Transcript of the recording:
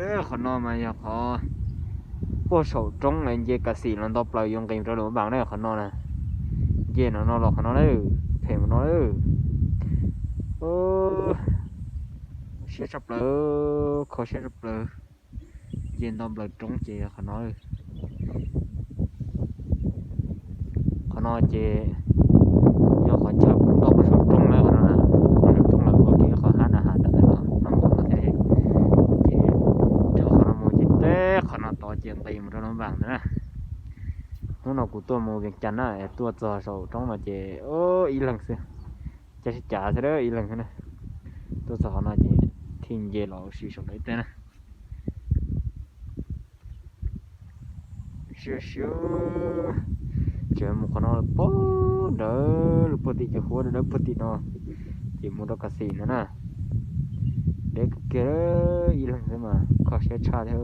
Qhov no mas yog qhov puag saum roob es nce kas xim los nto plaws yuav nqis rau Luam Npas na, qhov no na. Nce no no los qhov no na, phem mus no na. Siab tshaj plaws, kho siab tshaj plaws. Nce nto plaws roob ces yog qhov no. Qhov no ces yog qhov chaw puag nto puag saum roob na, qhov no na, puag saum roob lawm ua kev qhov hab na has ntawm no no mus no thiab. Ces rau qhov no mus ces teb qhov no tod ces nqis mus rau Luam Npas ntawd na. Hnub no kuv tuaj mus Vias Cas na, tuaj txog saum roob no ces ib leeg xwb, caij sib cav xwb, ib leeg xwb na. Tuaj txog qhov no ces thiaj nce los ua si saum no ib teg na. Siab siab, tseem mus qhov no puag nrad, lub puag tim cov huab dawb dawb puag tim no, ces mus rau kas xim no na. Deb kawg kiag, ib leeg xwb mas kho siab tshaj thiab.